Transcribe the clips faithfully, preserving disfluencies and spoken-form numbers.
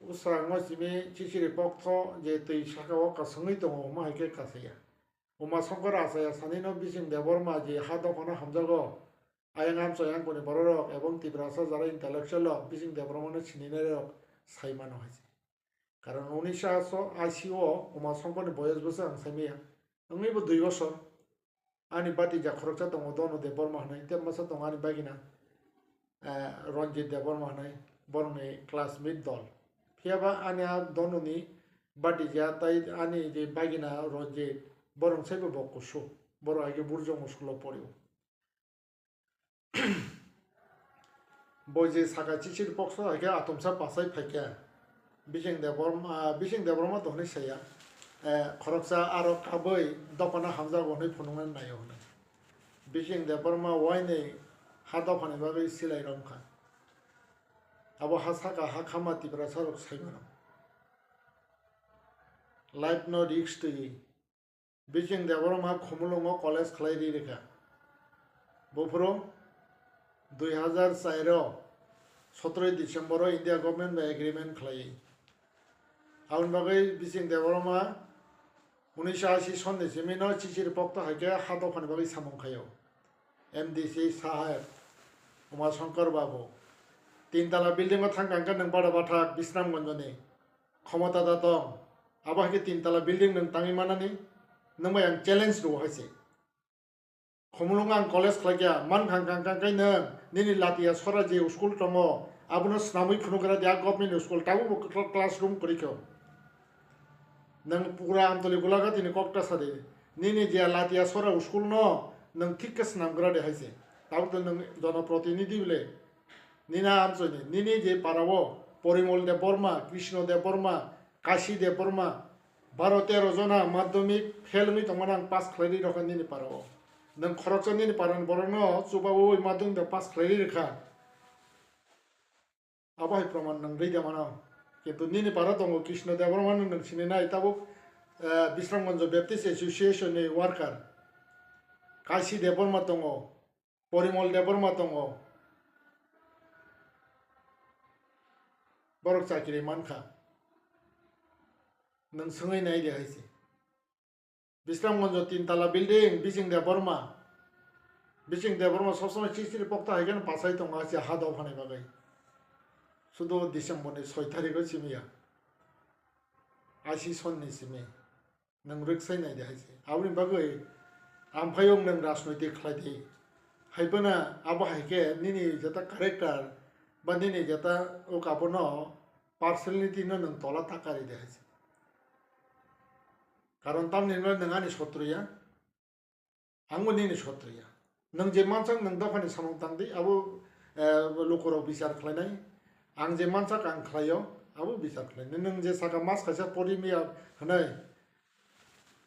Bwskango simi chichiri pokto je twi saka o kasungwi tongo, omo hai khe kasaya. Uma Shankar Achaya sanino Bising Debbarma je ha dophano hamjago, ayang amchoi angkoni bororok ebong Tiprasa jara intellectual rok Bising Debbarmano sininairok sai mano hai se. Karon unisho ashi o Uma Shankarni boyos bwswk ang sai maya, wngwi bo dui bosor. Ani batija khoroksa tongo Donu Debbarma hwnwi, tei masa tongo ani bagina, eh, Ranjit Debbarma hwnwi, borokni classmate dol. Phiyaba ani a Donuni batija tei ani je bagina Ranjit, borok saibo bo kusu, borok hai khe Burjong school-o porio. Bo je saka chichiri pokso hai khe atomsa pasai phai khe, Bising Debbarma, Bising Debbarma to hwnwi saya, eh, khoroksa aro kabui dophano hamjago hwnwi phunuknani naio hwnwi. Bising Debbarma uaini ha dophani bagwi silai romkha. Abo ha saka ha khama Tiprasa rok sai mano. Life no risk twi Bising Debbarma Khumulwngo college khlai ri rikha. Buphuru dui hazar char o sotroi December o India government bai agreement khlaiwi. Aboni bagwi Bising Debbarma unisho ashi sonni simi no chichiri pokto hai khe ha dophani bagwi samung khaio. M D C saheb, Uma Shankar Babu, tin tala building o thang kang khe nwng bada bathak Bisramganj ni khomota da tong. Abo hai khe tin tala building nwng tangwi manani, nwng bai ang challenge rwo hai se. Khumulwng ang college khlai kha, man khang khang khang khe nwng nini latia sora je school tongo, abono swnamwi phunuk gra dia government school, tabuk bo cl-, classroom kwrwi kho. Nwng pura Amtoli gulaga tini kokta sadi. Nini je latia sora school no nwng thik khe swnam gra de hai se. Tabuk to nwng jonoprotinidhi bile. Nini amchoi ni, nini je para o Porimol Debbarma, Krishno Debbarma, Kashi Debbarma, baro tero jona madhyamik fail wngwi tongmani ang pass khlairwi rokha nini para o. Nwng khoroksa nini para ni borok no chubaui madhyamik bai pass khlairwi rwkha. Abo hai proman nwng rwi de mano. Kintu nini para tongo Krishno Debbarma no nwng sini nai tabuk, eh, Bisramganj Baptist Association ni worker. Kashi Debbarma tongo. Porimol Debbarma tongo. Borok chakiri mankha. Nwng swngwi nai de hai se. Bisramganj tin tala building, Bising Debbarma. Bising Debbarma sob somoi chichiri pokta hai khe pasai tongo, achi ha dophani bagwi. Sudo December ni soi tarikh o simi ya. Ashi sonni simi. Nwng rwksai nai de hai se. Aboni bagwi amphayung nwng rajnoitik khlai di. Hai phano abo hai khe nini jeta character ba nini jeta o kabono personality no nwng tola ta kari de hai se. Karon tamni hwnba nwng ani sotru ya, angbo nini sotru ya. Nwng je mansak nwng dophani samung tang di, abo, eh, lukurok bichar khlainai. Ang je mansak ang khlaio, abo bichar khlainai. Nwng je saka mas kaisa pori miya hwnwi,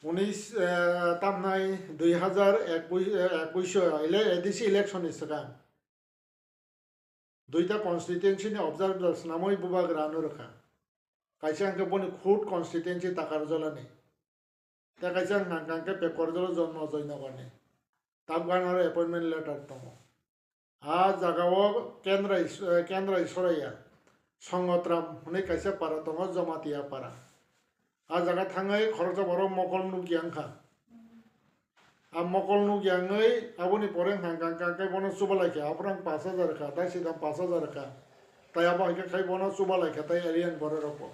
unis, eh, tamnai dui hazar ekush, eh, ekush o ele-, A D C election ni swkang. Duita constituency ni observer swnamwi bubagra no rwkha. Kaisa hwnkhe boni khud constituency Takarjala ni. Tei kaisa hwnkha hwnkhe Pekorjala Jonmojoy Nagar ni. Tabuk ano aro appointment letter tongo. A jaga o Kendra Is-, eh, Kendra Isoraya, Songotram hwnwi kaisa para tongo, Jamatia para. A jaga thangwi khoroksa borok mokol nukya wngkha. A mokol nukya wngwi aboni pore hwnkha hwnkha hwnkha khe bono chubalai kha, aphuru ang pash hajar kha, tai sidam pash hajar kha. Tai abo hai khe khai bono chubalai kha, tai alien borok rok bo.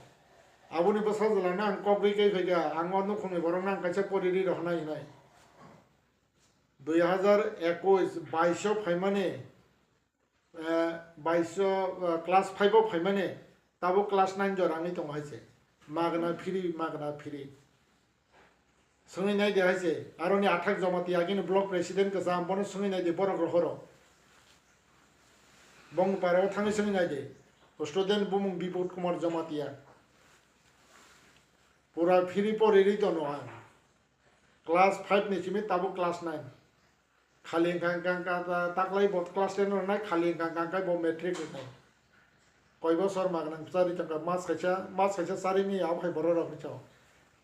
Aboni bwsa jwlano ang kok ri kai phaikha, ang o nukhungni borokno ang kaisa pori ri rohornai hinai. Dui hazar ekush, baish o phaimani, eh, baish o, eh, class five o phaimani, tabuk class nine jora wngwi tongo hai se. Magna free, magna free. Swngwi nai de hai se. Aroni athak Jamatia agini block president kwcham, bono swngwi nai de, borok rohoro. Bongni para o thangwi swngwi nai de. Student bumung Bipod Kumar Jamatia. Pura free pori ri tono ang. Class five ni simi tabuk class nine. Khali hwnkha hwnkha hwnkha ta-, taklai bo class ten rwnai, khali hwnkha hwnkha hwnkha bo matric rwnai. Koi bosor magwnang chari tongkha, mas kaisa, mas kaisa chari ni abo hai borok rok hinwi sao.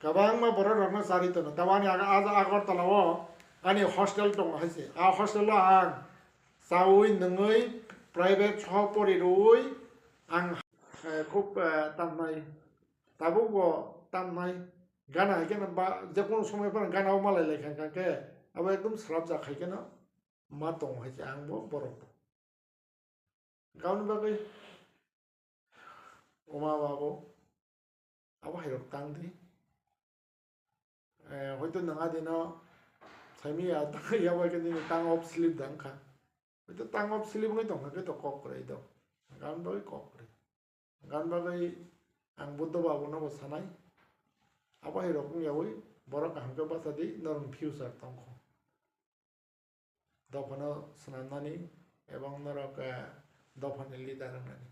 Kwbangma borok rokno chari tono. Tabuk ani aga, aga Agartala o ani hostel tongo hai se. A hostel o ang chaui nwngwi private soho pori rwui ang Eh, khub, eh, tamnai, tabuk bo tamnai, gana hai kheno ba, je kono somoi phano gana o malai lai kha khe, abo ekdom swrapjak hai kheno ma tongo hai se ang bo borok bo. Aboni bagwi oma babo abo hai rok tang di. Eh, hoito nwng adino saimaya tang ya bai khe nini tongue of slip da wngkha. Hoito tongue of slip wngwi tongkha khe to kok kwrwi do. Aboni bagwi kok kwrwi. Aboni bagwi ang Buddha babuno bo sanai. Abo hai rok wngyawi borok kaham khe bacha di, norokni future tongkho. Dophano swnamnani ebong norok, eh, dophani leader wngnani.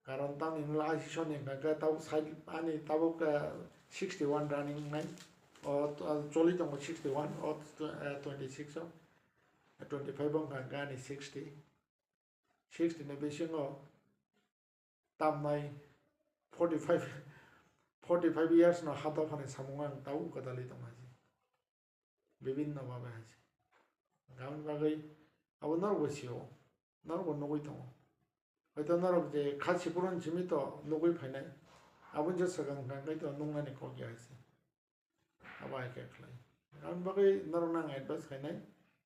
Karon tamni hwnla I C C ni hwnkha khe tabuk side ani tabuk, eh, sixty one running wngnai. O, o choli tongo sixty one, o, eh, twenty six o, twenty five o hwnkha khe ani sixty. Sixty ni bisingo tamnai forty five, forty five years no ha dophani samung ang tabuk kwdalwi tong hai se. Bibinno babe hai se. Aboni bagwi abo norok bo sio, norok bo nugwi tongo. Hoito norok je kha sipurun simi to nugwi phainai, aboni je swkang hwnkha khe to nuknani kok ya hai se. Abo hai khe khlai. Aboni bagwi norokno ang advice khainai,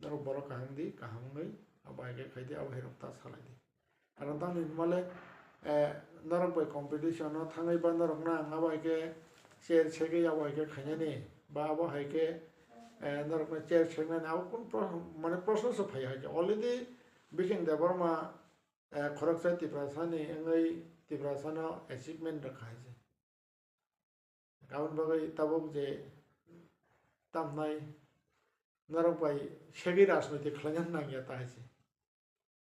norok borok kaham di, kaham wngwi abo hai khe khai di, abo hai rok ta salai di. Karon tamni hwnmale, eh, norok bai competition o thangwi ba norokno ang abo hai khe chair segwi abo hai khe khainani, ba abo hai khe, eh, norokno chair segnani abo kunu pro-, mane proshno se phai hai khe. Already Bising Debbarma, eh, khoroksa Tiprasani wngwi Tiprasano achievement rwkha hai se. Aboni bagwi tabuk je tamnai norok bai segwi rajnoiti khlaina nangya ta hai se.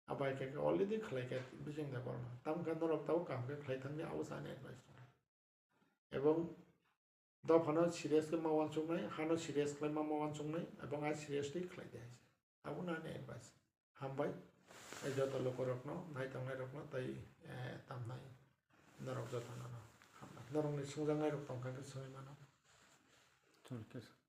Abai khe already khlai kha Bising Debbarma. Tamo khe norok tabuk kaham khe khlai thangya, abo se ani advice tong. Ebong dophano serious khe ma uansuknai, hano serious khlai ma ma uansuknai, ebong a serious twi khlai di hai se. Abo no ani advice. Hambai. Tei joto lukurokno, nai tongnairokno tei, eh, tamnai norok jotono no hambai. Norokni swngjaknairok tongkha khe swngwi mano. Thank you, sir.